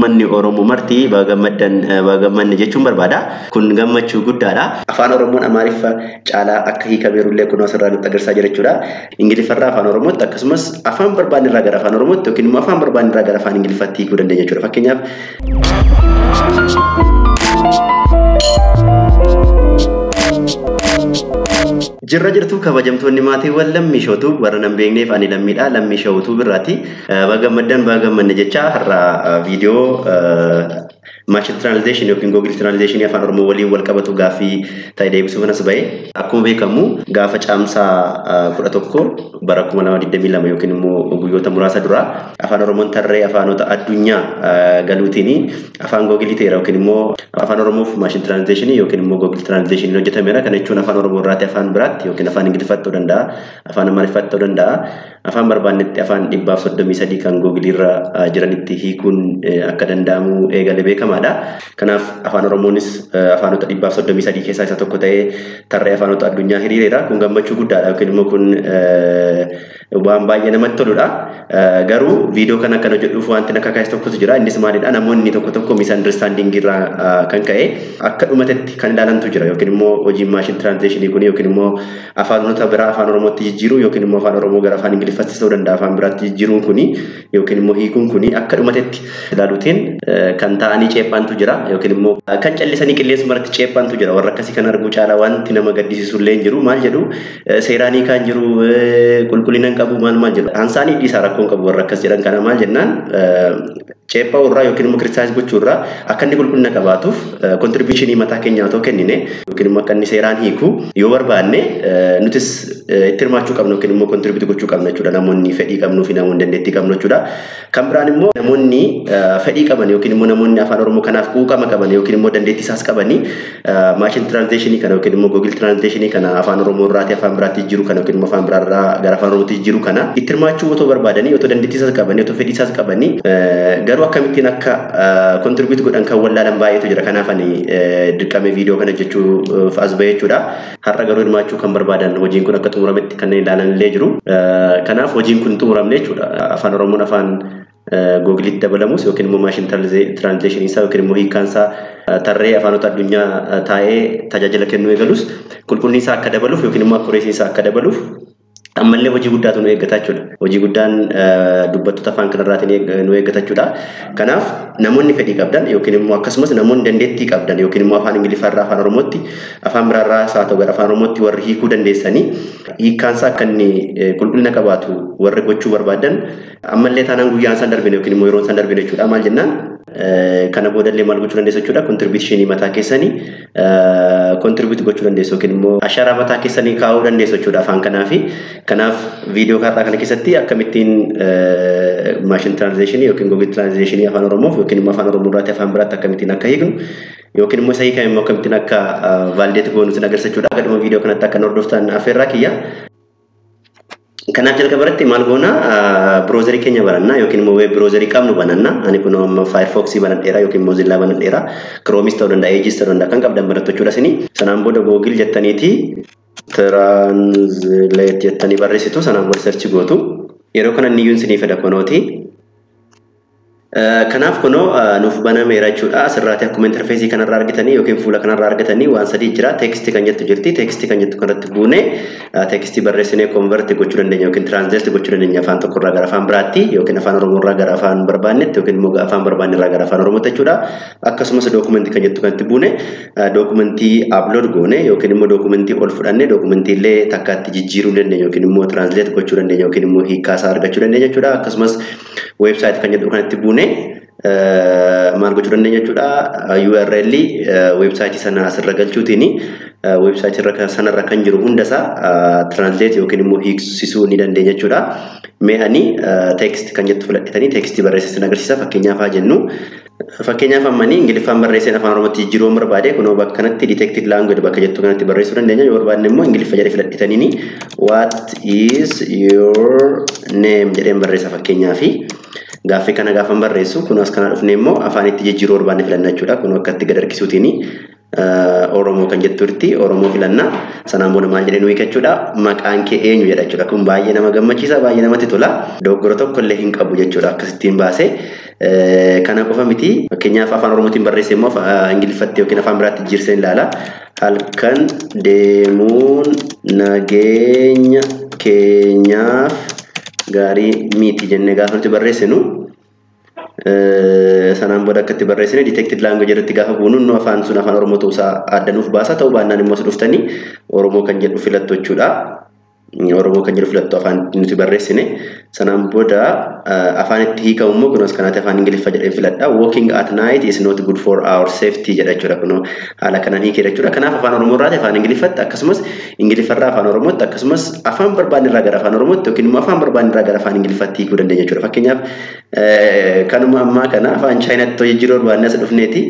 Uummanni Oromoo marti baga gammaddan, baga gammanne jechuun barbaada. Kun gammachuu guddaadha. Afaan Oromoon Amaariffa caalaa akka hiikameerullee kun asirraa nutti agarsiisaa jira jechuudha. Ingiliffarraa afaan Oromootti, akkasumas afaan barbaanne irraa gara afaan Oromootti yookiin immoo afaan barbaanne irraa gara afaan Ingiliffaatti hiikuu dandeenya jechuudha. Fakkeenyaaf, Jirra jirtu kabajamtoonni maatiiwwan Lammii Shootuu, warra nan beekneef ani Lammiidha. Lammii Shootuu birraati. Baga gammaddan, baga gammanne jecha har'a viidiyoo machine translation yookiin Google translation afaan Oromoo waliin wal qabatu gaaffii ta'e deebisuuf anas bahe. Akkuma beekamu gaafa caamsaa 11 bara 2022 yookiin immoo guyyoota muraasa dura afaan Oromoon tarree afaanota addunyaa galuutiin afaan Google ta'eera, yookiin immoo afaan Oromoof machine translation yookiin immoo Google translation hojjetameera. Kana jechuun afaan Oromoo irraati afaan biraatti yookiin afaan Ingiliffaatti ta'uu danda'a, afaan Amaariffaatti ta'uu danda'a. Afaan barbaannetti afaan 133 kan Google irra jiranitti hiikuun akka danda'amu eegale beekamaadha. Kanaaf afaan Oromoonis afaanota 133 keessaa isa tokko ta'ee tarree afaanota addunyaa hiriireera. Kun gammachuu guddaadha yookiin immoo kun waan baay'ee namatti toludha. Garuu viidiyoo kana akkan hojjedhuuf wanti akka kaa'es tokkotu jira. Innis maalidha? Namoonni tokko tokko misunderstanding irraa kan ka'e akka dhumatetti kan ilaalantu jira, yookiin immoo hojiin machine translation kun yookiin immoo afaanota biraa afaan Oromootti jijjiiruu yookiin immoo afaan Oromoo gara afaan Ingiliffaattis ta'uu danda'a afaan biraatti jijjiiruun kuni yookiin immoo hiikuun kuni akka dhumatetti ilaaluutiin kan ta'anii ceephaantu jira, yookiin immoo kan callisanii qilleensuma irratti ceephaantu jira. Warra akkasii kan arguu caalaa wanti nama gaddisiisu illee hin jiru. Maal jedhu? Seeraanii kan jiru, qulqullina hin qabu, maal maal jedhu. Hansaanii dhiisaa, rakkoo hin qabu. Warra akkas jedhan kana maal jennaan, ceephaa irraa yookiin immoo criticize gochuu irraa akka inni qulqullina qabaatuuf contribution mataa keenyaa otoo kennine, yookiin immoo akka inni seeraan hiiku yoo barbaanne nutis itti hirmaachuu qabna yookiin immoo contribute gochuu qabna jechuudha, namoonni fedhii qabnuu fi namoonni dandeettii qabnu jechuudha. Kan biraan immoo namoonni fedhii qaban yookiin immoo namoonni afaan Oromoo kanaaf quuqama qaban yookiin immoo dandeettii isaas qabanii machine translation kana yookiin immoo Google translation kana afaan Oromoo irraatii afaan biraatti jijjiiruu kana yookiin immoo afaan biraarraa gara afaan Oromootti jijjiiruu kana itti hirmaachuu otoo barbaadanii, otoo dandeettii isaas qabanii, otoo fedhii isaas qabanii, garuu akkamittiin akka contribute godhan kan wallaalan baay'eetu jira. Kanaaf ani dirqamee viidiyoo kana hojjechuuf as bahe jechuudha. Har'a garuu hirmaachuu kan barbaadan hojiin kun akka xumurametti kanneen ilaalan illee jiru. Kanaaf hojiin kun xumuramne jechuudha. Afaan Oromoon afaan Googilitti dabalamus yookiin immoo machine translation isaa yookiin immoo hiikkaan isaa tarree afaanota addunyaa taa'ee tajaajila kennuu eegalus, qulqullinni isaa akka dabaluuf yookiin immoo accuracy isaa akka dabaluuf ammallee hojii guddaatu nu eeggata jechuudha. Hojii guddaan dubbattoota afaan kanarraatiin nu eeggata jechuudha. Kanaaf namoonni fedhii qabdan yookiin immoo akkasumas namoonni dandeettii qabdan yookiin immoo afaan Ingiliffaarraa afaan Oromootti, afaan biraarraa haa ta'u gara afaan Oromootti warri hiikuu dandeessanii hiikkaan isaa akka inni qulqullina qabaatu warri gochuu barbaadan, ammallee taanaan guyyaan isaan darbine yookiin immoo yeroon isaan darbine jechuudha. Maal jennaan, kana boodallee maal gochuu dandeessu jechuudha? Contribution mataa keessanii contribute gochuu dandeessu yookiin immoo ashaaraa mataa keessanii kaa'uu dandeessu jechuudha afaan kanaa fi. Kanaaf viidiyoo har'aa kana keessatti akkamittiin machine translation yookiin Google translation afaan Oromoof yookiin immoo afaan Oromoo irraatti afaan biraatti akkamittiin akka hiiknu yookiin immoo isa hiikame immoo akkamittiin akka validate goonu sin agarsiisa jechuudha. Gadhuma viidiyoo kanatti akka hordoftan affeerraa kiyya. Kanaaf jalqaba irratti maal goona? Browser keenya bananna yookiin immoo web browser qabnu bananna. Ani kun amma Firefox banadheera yookiin Mozilla banadheera. Chromeis ta'uu danda'a, Edgeis ta'uu danda'a, kan qabdan banattu jechuudha isinii. Sanaan booda Google jettaniiti translate jettanii barreessitu, sanaan booda search gootu. Yeroo kana inni iyyuu isinii fida kunooti. Kanaaf kunoo nuuf banameera jechuudha. Asirraati akkuma interface kanarraa argitanii yookiin fuula kanarraa argitanii waan sadii jira. Text kan jettu jirti. Text kan jettu kanatti buunee text barreessinee convert gochuu dandeenya yookiin translate gochuu dandeenya afaan tokkorraa gara afaan biraatti yookiin afaan Oromoorraa gara afaan barbaannetti yookiin immoo afaan barbaannerraa gara afaan Oromootti jechuudha. Akkasumas document kan jettu kanatti buune document upload goone yookiin immoo document ol fudhannee document illee takkaatti jijjiiruu dandeenya yookiin immoo translate gochuu dandeenya yookiin immoo hiikkaasaa argachuu dandeenya jechuudha. Akkasumas website kan jedhu kanatti buune maal gochuu dandeenya jechuudha? URL website sana asirra galchuutiin website sanarra kan jiru hundasaa translate yookiin immoo hiiksisuu ni dandeenya jechuudha. Mee ani text kan jettu filadhetanii text barreessisan agarsiisa. Fakkeenyaaf haa jennu. Fakkeenyaaf ammanii Ingiliffaan barreesseen afaan Oromootti jijjiiruu barbaade, kunoo bakka kanatti detected language bakka jettu kanatti barreessuu dandeenya. Yoo barbaadne immoo Ingiliffa jedhee filadhetaniini "What is your name?" jedheen barreessa fakkeenyaafi. Gaaffii kana gaafan barreessu kun as kana dhufne immoo afaan itti jijjiiruu barbaanne filanna jechuudha. Kun akkatti gad harkisuutiini. Oromoo kan jettutti Oromoo filanna. Sanaan booda maal jedhee nuyi jechuudha? Maqaan kee eenyu jedha jechuudha. Kun baay'ee nama gammachiisa, baay'ee namatti tola. Dogoggora tokko illee hin qabu jechuudha akkasittiin baasee. Kana qofa miti, fakkeenyaaf afaan Oromootiin barreesse immoo Ingiliffatti yookiin afaan biraatti jijjiirsee ilaala. Halkan deemuun nageenya keenyaaf gaarii miti jennee gaafa nuti barreessinu, sanaan booda akkatti barreessine detected language irratti gaafa buunu, nu afaan sun afaan Oromoo ta'uusaa adda nuuf baasa. Ta'uu baannaan immoo as dhuftanii Oromoo kan jedhu filattu jechuudha. Oromoo kan jedhu filattu afaan nuti barreessine. Sanaan booda afaan itti hiikamu immoo kunuus kanaatti afaan Ingiliffaa jedhee filadha. "Walking at night is not good for our safety" jedha jechuudha. Kunoo haala kanaan hiikee jechuudha. Kanaaf afaan Oromoo irraa afaan Ingiliffatti, akkasumas Ingiliffarraa afaan Oromootti, akkasumas afaan barbaanne irraa gara afaan Oromootti yookiin immoo afaan barbaanne irraa gara afaan Ingiliffaatti hiikuu dandeenya jechuudha. Fakkeenyaaf kanuma ammaa kana afaan Chaayinaatti hojii barbaanne as dhufneeti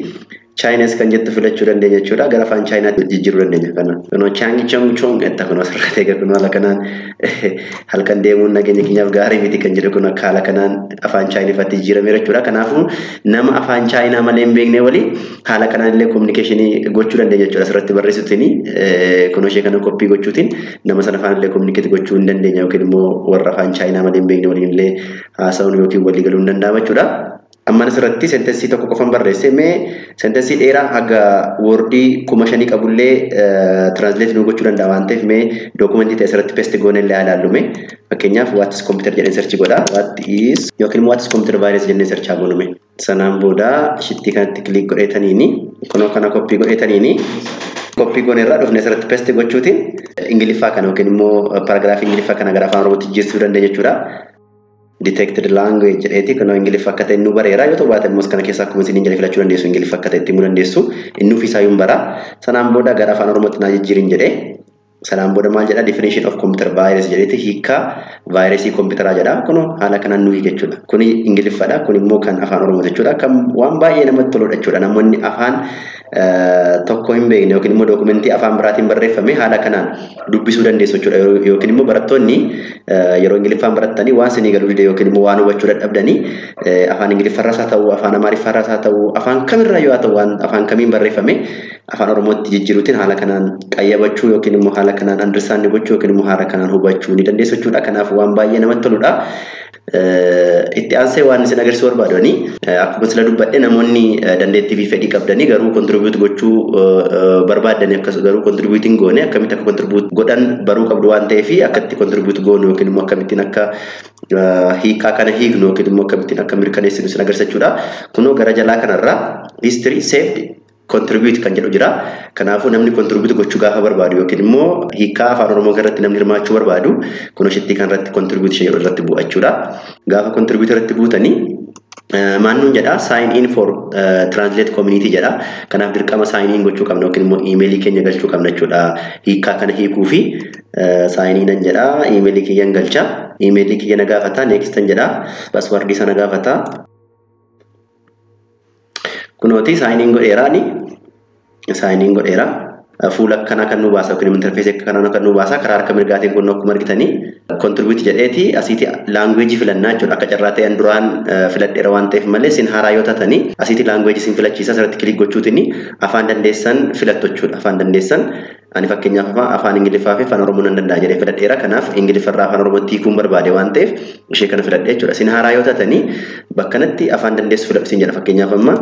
Chinese kan jettu filachuu dandeenya jechuudha. Gara afaan Chaayinaatti jijjiiruu dandeenya kana. Kunoo chaangi chong chong jetta kunoo asirratti egaa kunoo haala kanaan halkan deemuun nageenya keenyaaf gaarii miti kan jedhu kun akka haala kanaan afaan Chaayinifaatti jijjiirameera jechuudha. Kanaafuu nama afaan Chaayinaa malee hin beekne waliin haala kanaan illee communication gochuu dandeenya jechuudha. Asirratti barreessuutiin kunoo ishee kana copy gochuutiin nama sana afaan illee communicate gochuu hin dandeenya yookiin immoo warra afaan Chaayinaa malee hin beekne waliin illee haasa'uun yookiin walii galuu hin danda'ama jechuudha. Amma asirratti sentence tokko qofan barreesse. Mee sentence dheeraa haga word 5,000 qabullee translate nu gochuu danda'a waan ta'eef, mee document ta'e asirratti paste goone illee ilaallume. Fakkeenyaaf "what is computer" jedheen search godha. What is yookiin "what is computer virus" jennee search goonume. Sanaan booda shittii kanatti click godheetaniini kunoo kana copy godheetaniini copy goone irraa dhufne asirratti paste gochuutiin Ingiliffaa kana yookiin immoo paragraph Ingiliffaa kana gara afaan Oromootti jijjiirsuu dandeenya jechuudha. Detected language jedheeti kunoo Ingiliffa akka ta'e nu bareera. Yoo ta'u baate immoo kana keessaa akkuma isiniin jedhe filachuu dandeessu, Ingiliffa akka ta'e itti himuu dandeessu, inni ofiisaa yuun bara. Sanaan booda gara afaan Oromootti naa jijjiirin jedhee, sanaan booda maal jedha? "Definition of computer virus" jedheeti, hiikkaa vaayirasii kompiitaraa jedha. Kunoo haala kanaan nu hiike jechuudha. Kuni Ingiliffadha, kun immoo kan afaan Oromoo jechuudha. Kan waan baay'ee namatti toludha jechuudha. Namoonni afaan tokko hin beekne yookiin immoo document afaan biraatiin barreeffame haala kanaan dubbisuu dandeessu jechuudha. Yookiin immoo barattoonni yeroo Ingiliffaan barattanii waan isinii galuu dide yookiin immoo waan hubachuu dadhabdanii, afaan Ingiliffarraas haa ta'u, afaan Amaariffaarraas haa ta'u, afaan kamirraa yoo haa ta'u, waan afaan kamiin barreeffame afaan Oromootti jijjiiruutiin haala kanaan qayyabachuu yookiin immoo haala kanaan understand gochuu yookiin immoo haala kanaan hubachuu ni dandeessu jechuudha. Kanaaf waan baay'ee namatti toludha. Itti aansee waan isin agarsiisuu barbaadani, akkuma sila dubbadhe, namoonni dandeettii fi fedhii qabdanii garuu contribute gochuu barbaadanii akkas garuu contribute hin goone, akkamitti akka contribute godhan baruu qabdu waan ta'eef, akkatti contribute goonu yookiin immoo akkamittiin akka hiikaa kana hiiknu yookiin immoo akkamittiin akka mirkaneessinu isin agarsiisa jechuudha. Kunoo gara jalaa kanarraa history, saved, contribute kan jedhu jira. Kanaafuu namni contribute gochuu gaafa barbaadu yookiin immoo hiikaa afaan Oromoo irratti namni hirmaachuu barbaadu, kunoo shittii kanarratti contribute ishee irratti bu'a jechuudha. Gaafa contribute irratti buutanii maal nuun jedha? "Sign in for translate community" jedha. Kanaaf dirqama sign in gochuu qabna yookiin immoo email keenya galchuu qabna jechuudha. Hiikaa kana hiikuu fi sign in nan jedha, email kiyyan galcha. Email kiyya na gaafata, next nan jedha. Password sana gaafata. Kunooti sign in godheeraani. Sign in godheera. Fuula akkanaa kan nu baasa yookiin interface akkanaa kan nu baasa. Karaa harka mirgaatiin kun akkuma argitanii contribute jedheeti asiiti language filannaa jechuudha. Akka carraa ta'een duraan filadheera waan ta'eef malee, isin haaraa yoo taatanii asiiti language isin filachiisa. Asirratti click gochuutiin afaan dandeessan filattu jechuudha. Afaan dandeessan, ani fakkeenyaaf afaan Ingiliffaa fi afaan Oromoo nan danda'a jedhee filadheera. Kanaaf Ingiliffarraa afaan Oromootti hiikuun barbaade waan ta'eef ishee kana filadhee jechuudha. Isin haaraa yoo taatanii bakkanatti afaan dandeessu filadhu isin jedha. Fakkeenyaaf amma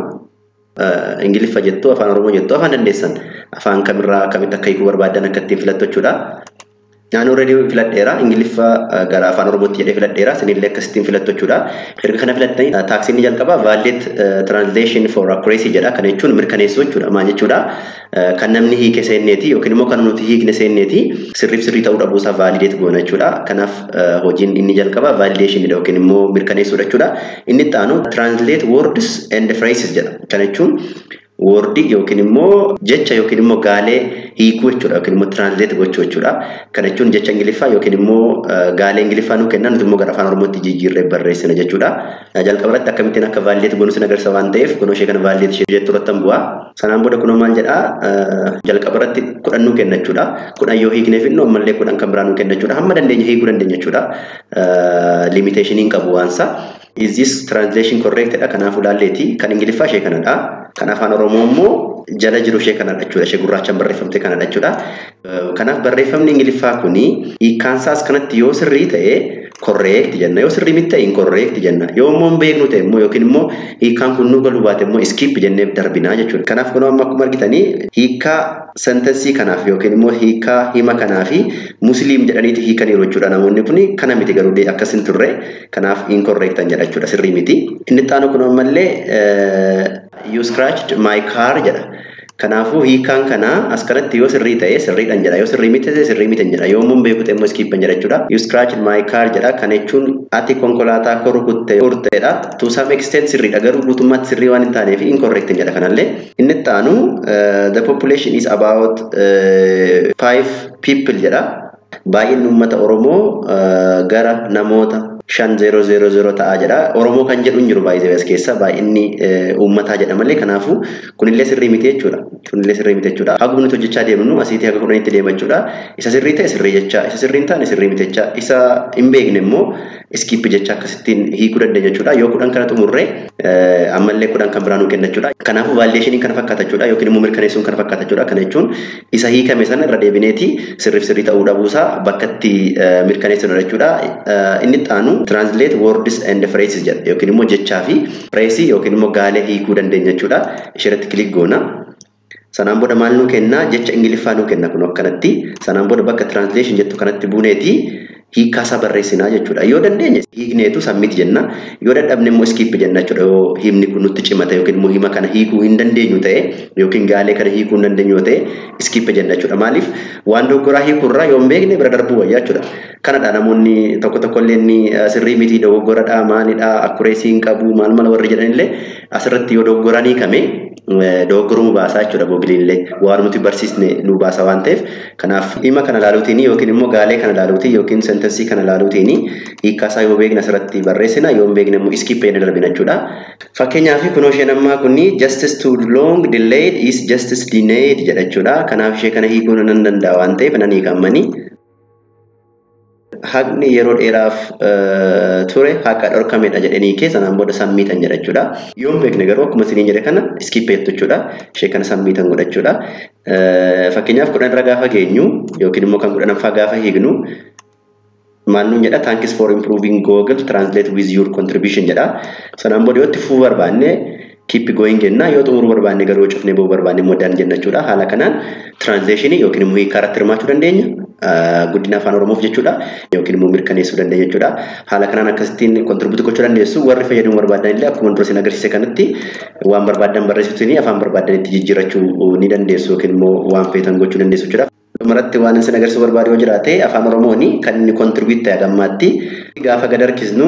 Ingiliffa jettu, afaan Oromoo jettu, afaan dandeessan afaan kamirraa akkamitti akka hiikuu barbaaddan akka ittiin filattu jechuudha. Naannoo already filadheera, Ingiliffa gara afaan Oromootti jedhee filadheera, isinillee akkasittiin filattu jechuudha. Erga kana filattanii task inni jalqabaa "validate translation for accuracy" jedha. Kana jechuun mirkaneessuu jechuudha. Maal jechuudha? Kan namni hiike seenneeti yookiin immoo kan nuti hiikne seenneeti sirriif sirrii ta'uu dhabuusaa validate goona jechuudha. Kanaaf hojiin inni jalqabaa validation dha yookiin immoo mirkaneessuudha jechuudha. Inni itti aanu "translate words and phrases" jedha. Kana jechuun word yookiin immoo jecha yookiin immoo gaalee hiikuu jechuudha yookiin immoo translate gochuu jechuudha. Kana jechuun jecha Ingiliffaa yookiin immoo gaalee Ingiliffaa nuu kennan, nuti immoo gara afaan Oromootti jijjiirree barreessina jechuudha. Jalqaba irratti akkamittiin akka validate goonu sin agarsiisa waan ta'eef, kunoo ishee kana validate ishee jettu irratti bu'a. Sanaan booda kunoo maal jedhaa? Jalqaba irratti 10 nuu kenna jechuudha. 10 yoo hiikneef immoo ammallee 10 kan biraa nuu kenna jechuudha. Hamma dandeenya hiikuu dandeenya jechuudha. Limitation hin qabu waansa. "Is this translation correct?" dha. Kanaafuu laalleeti kan Ingiliffaa ishee kanadha. Kan afaan Oromoo immoo jala jiru ishee kanadha jechuudha. Ishee gurraachaan barreeffamte kanadha jechuudha. Kanaaf barreeffamni Ingiliffaa kuni hiikkaansaas kanatti yoo sirrii ta'e correct jenna. Yoo sirrii miti ta'e incorrect jenna. Yoo immoo hin beeknu ta'e immoo yookiin immoo hiikkaan kun nu galuu baate immoo skip jennee darbinaa jechuudha. Kanaaf kunoo amma akkuma argitanii hiikkaa sentence kanaaf yookiin immoo hiikkaa hima kanaa fi Musliim jedhaniiti hiikaniiru jechuudha. Namoonni kun kana miti garuu akkas hin turre, kanaaf incorrect jedha jechuudha, sirrii miti. Inni itti aanu kun ammallee "You scratched my car" jedha. Kanaafuu hiikkaan kanaa as kanatti yoo sirrii ta'e sirriidhaan jedha. Yoo sirrii miti ta'e sirrii miti jedha. Yoo immoo hin beeku ta'e immoo skip jedha jechuudha. "You scratched my car" jedha. Kana jechuun ati konkolaataa koo rukutte urteedha. To some extent sirriidha, garuu guutummaatti sirrii waan hin taaneef incorrect jedha kanallee. Inni itti aanu "The population is about five people" jedha. Baay'inni uummata Oromoo gara namoota 5000 ta'aa jedha. Oromoo kan jedhu hin jiru baay'ee as keessa, baay'inni uummataa jedha malee, kanaafuu kunillee sirrii miti jechuudha. Kunillee sirrii miti jechuudha. Haguma nuti hojjechaa deemnu asiitii haga 10tti deema jechuudha. Isa sirrii ta'e sirrii jecha, isa sirrii hin taane sirrii miti jecha, isa hin beekne immoo skip jecha akkasittiin hiikuu dandeenya jechuudha. Yoo 10 kana xumurree ammallee 10 kan biraa nuu kenna jechuudha. Kanaafuu validationiin kana fakkaata jechuudha yookiin immoo mirkaneessuun kana fakkaata jechuudha. Kana jechuun isa hiikame sana irra deebineeti sirriif sirrii ta'uu dhabuusaa bakka itti mirkaneessinu jechuudha. Inni itti aanu "Translate words and phrases" jedha, yookiin immoo jechaa fi phrase yookiin immoo gaalee hiikuu dandeenya jechuudha. Ishirratti click goona. Sanaan booda maal nuu kenna? Jecha Ingiliffaa nuu kenna kun akkanatti. Sanaan booda bakka translation jettu kanatti buuneeti hiikkaasaa barreessinaa jechuudha. Yoo dandeenye hiikneetu submit jenna. Yoo dadhabne immoo skip jenna jechuudha. Yoo himni kun nutti cimate yookiin immoo hima kana hiikuu hin dandeenyu ta'e yookiin gaalee kana hiikuu hin dandeenyu ta'e skip jenna jechuudha. Maaliif, waan dogoggoraa hiikuurraa yoo hin beekne bira darbuu wayyaa jechuudha. Kanadha namoonni tokko tokko illee inni sirrii miti, dogoggoradha, maalidha, accuracy hin qabu, maal mala warri jedhanillee asirratti yoo dogoggoraan hiikame dogoggoruu baasaa jechuudha. Googiliin illee waan nuti barsiisne nu baasa waan ta'eef, kanaaf dhimma kana laaluutiin yookiin immoo gaalee kana laaluutiin yookiin sentence kana laaluutiin hiikkaasaa yoo beekne asirratti barreessina, yoo hin beekne immoo skip jennee darbina jechuudha. Fakkeenyaaf kunoo isheen ammaa kunni "Justice too long delayed is justice denied" jedha jechuudha. Kanaaf ishee kana hiikuu nan danda'a waan ta'eef nan hiikammani. Haqni yeroo dheeraaf ture haqa dhorkamedha jedhanii kee sanaan booda submitan jedha jechuudha. Yoo hin beekne garuu akkuma isiniin jedhe kana skip jettu jechuudha. Ishee kana submitan godha jechuudha. Fakkeenyaaf 10 irra gaafa geenyu yookiin immoo kan 10ffaa gaafa hiiknu maal nuun jedha? "Thanks for improving Google Translate with your contribution" jedha. Sanaan booda yoo itti fufuu barbaanne "Keep going" jenna, yoo xumuruu barbaanne garuu cufnee bahuu barbaanne immoo "Done" jenna jechuudha. Haala kanaan translation yookiin immoo hiikaa irratti hirmaachuu dandeenya. Guddina afaan Oromoof jechuudha. Yookiin immoo mirkaneessuu dandeenya jechuudha. Haala kanaan akkasittiin contribute gochuu dandeessu. Warri fayyadamuu barbaadan illee akkuma dura isin agarsiise kanatti waan barbaadan barreessitanii afaan barbaadanitti jijjiirrachuu ni dandeessu yookiin immoo waan feetan gochuu dandeessu jechuudha. Dhumarratti waan isin agarsiisuu barbaadu yoo jiraate, afaan Oromoon kan inni contribute ta'e gammaatti gaafa gad harkisnu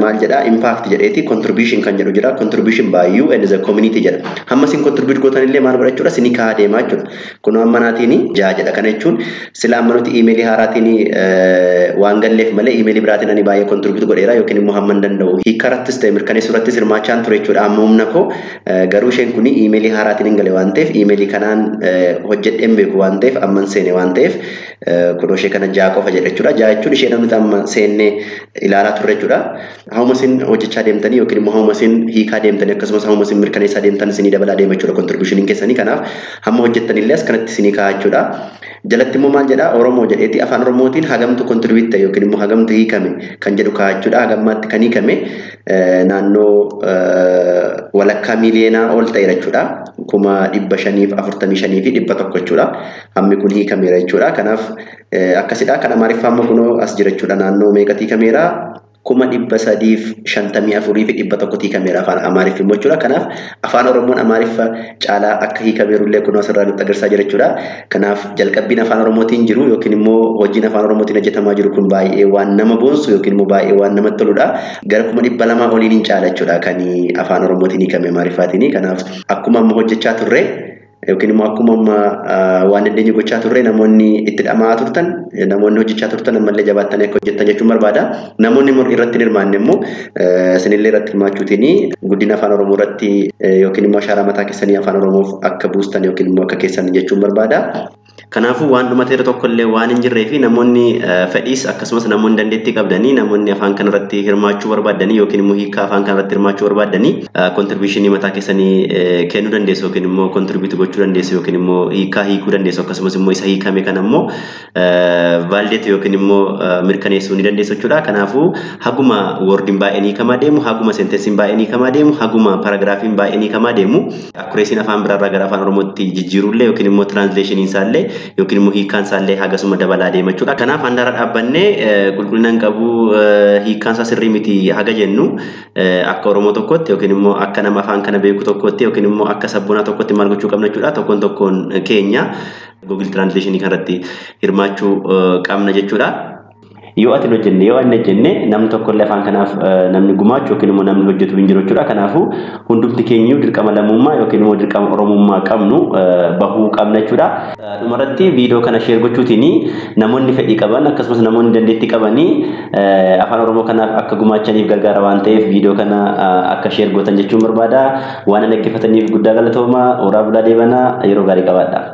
maal jedha? Impact jedheeti contribution kan jedhu jira, "Contribution by you and the community" jedha. Hamma isin contribute gootan illee maal godha jechuudha? Isinii kaa'aa deemaa jechuudha. Kun amma naatiin 6 jedha. Kana jechuun sila amma nuti iimeelii haaraatiin waan galleef malee iimeelii biraatiin ani baay'ee contribute godheera yookiin immoo hamma hin danda'u hiika irrattis ta'e mirkaneessuu irrattis hirmaachaan ture jechuudha amma humna koo. Garuu isheen kun iimeelii haaraatiin hin gale waan ta'eef, iimeelii kanaan hojjedheen beeku waan ta'eef, amma hin seene waan ta'eef, kunoo ishee kana 6 qofa jedha jechuudha. 6 jechuun ishee namni amma seennee ilaalaa turre jechuudha. Hauma isin hojjechaa deemtanii yookiin immoo hauma isin hiikaa deemtanii akkasumas hauma isin mirkaneessaa deemtan isinii dabalaa deema jechuudha contributioniin keessanii. Kanaaf hamma hojjettanillee as kanatti isinii kaa'aa jechuudha. Jalatti immoo maal jedhaa? Oromoo jedheeti afaan Oromootiin hagamtu contribute ta'e yookiin immoo hagamtu hiikame kan jedhu kaa'aa jechuudha. Hagammaatti kan hiikame naannoo walakkaa miiliyoonaa ol ta'eera jechuudha. 545,100 jechuudha. Hammi kun hiikameera jechuudha. Kanaaf akkasidha. Kan Amaariffaa immoo kunoo as jira jechuudha. Naannoo meeqatti hiikameera? 354,100 hiikameera afaan Amaariffi immoo jechuudha. Kanaaf afaan Oromoon Amaariffa caalaa akka hiikameerullee kunoo asirraa nutti agarsiisaa jira jechuudha. Kanaaf jalqabbiin afaan Oromootiin jiru yookiin immoo hojiin afaan Oromootiin hojjetamaa jiru kun baay'ee waan nama boonsu yookiin immoo baay'ee waan namatti toludha. Gara 200,000 oliin hin caala jechuudha kan afaan Oromootiin hiikame Amaariffaatiin. Kanaaf akkuma amma hojjechaa turre Yookiin immoo akkuma amma waan dandeenye gochaa turre, namoonni itti dhama'aa turtan, namoonni hojjechaa turtan ammallee jabaattanii akka hojjettan jechuun barbaada. Namoonni irratti hin hirmaanne immoo isinillee irratti hirmaachuutiin guddina afaan Oromoo irratti yookiin immoo ashaaraa mataa keessanii afaan Oromoof akka buustan yookiin immoo akka keessan jechuun barbaada. Kanaafuu waan dhumateera tokko illee waan hin jirree fi namoonni fedhiis akkasumas namoonni dandeettii qabdanii, namoonni afaan kana irratti hirmaachuu barbaadanii yookiin immoo hiikaa afaan kana irratti hirmaachuu barbaadanii contributionii mataa keessanii kennuu dandeessu yookiin immoo contribute gochuu dandeessu yookiin immoo hiikaa hiikuu dandeessu, akkasumas immoo isa hiikame kana immoo validate yookiin immoo mirkaneessuu ni dandeessu jechuudha. Kanaafuu haguma wordiin baay'een hiikamaa deemu, haguma sentenceiin baay'een hiikamaa deemu, haguma paragraphiin baay'een hiikamaa deemu, accuracyn afaan biraarraa gara afaan Oromootti jijjiirullee yookiin immoo translationiin isaallee yookiin immoo hiikkaan isaallee hagasuma dabalaa deema jechuudha. Kanaaf handaara dhaabbannee qulqullina hin qabu, hiikkaan isaa sirrii miti haga jennu, akka Oromoo tokkotti yookiin immoo akka nama afaan kana beeku tokkotti yookiin immoo akka sabboonaa tokkotti maal gochuu qabna jechuudha. Tokkoon tokkoon keenya Google Translation kanarratti hirmaachuu qabna jechuudha. Yoo ati hin hojjenne, yoo ani hojjenne, namni tokkollee afaan kanaaf namni gumaachu yookiin immoo namni hojjetu hin jiru jechuudha. Kanaafuu hundumti keenyu dirqama lammummaa yookiin immoo dirqama Oromummaa qabnu bahuu qabna jechuudha. Dhumarratti viidiyoo kana share gochuutiin namoonni fedhii qaban akkasumas namoonni dandeettii qabanii afaan Oromoo kanaaf akka gumaachaniif gargaara waan ta'eef viidiyoo kana akka share gootan jechuun barbaada. Waan dhaggeeffataniif guddaa galatooma. Horaa bulaa, deebanaa, yeroo gaarii qabaadha.